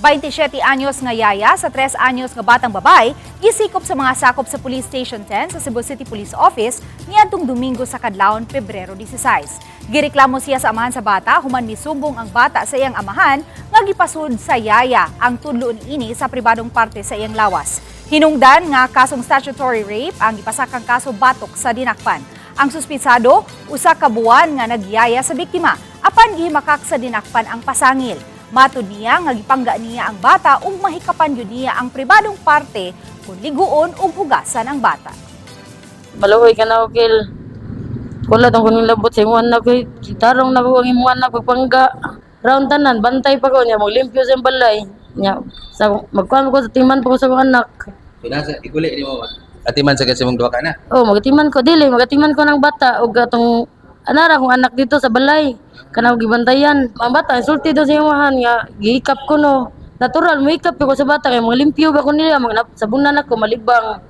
27 anyos nga yaya sa 3 anyos nga batang babae gisikop sa mga sakop sa Police Station 10 sa Cebu City Police Office niadtong Domingo sa kadlawon, Pebrero 16. Gireklamo siya sa amahan sa bata human misumbong ang bata sa iyang amahan nga gipasud sa yaya ang tudlo niini sa pribadong parte sa iyang lawas. Hinungdan nga kasong statutory rape ang gipasakang kaso batok sa dinakpan. Ang suspitsado, usa ka buwan nga nagyaya sa biktima apan gihimakak sa dinakpan ang pasangil. Matud niya nga gipangga niya ang bata ug mahikapan gyud niya ang pribadong parte kung liguon ug hugasan ang bata. Maluoy ka na, Ukil. Kulat ang kuning labot sa imong anak. Oy. Tarong na ko ang imong anak pagpangga. Round tanan, bantay pa ko niya, maglimpyo sa imong balay. Nya, sa magkuan ko sa timan pa ko sa akong anak. So nasa iguli ni mo atiman sa kasi mong duha ka na. Oh, magatiman ko dili, magatiman ko ng bata og atong anara akong anak dito sa balay. Kanang gibantayan. Ang bata insulti daw sa imuhan nga gihikap ko no. Natural mo hikap ko sa bata kay mga limpyo ba ko nila, mga sabunan ako malibang.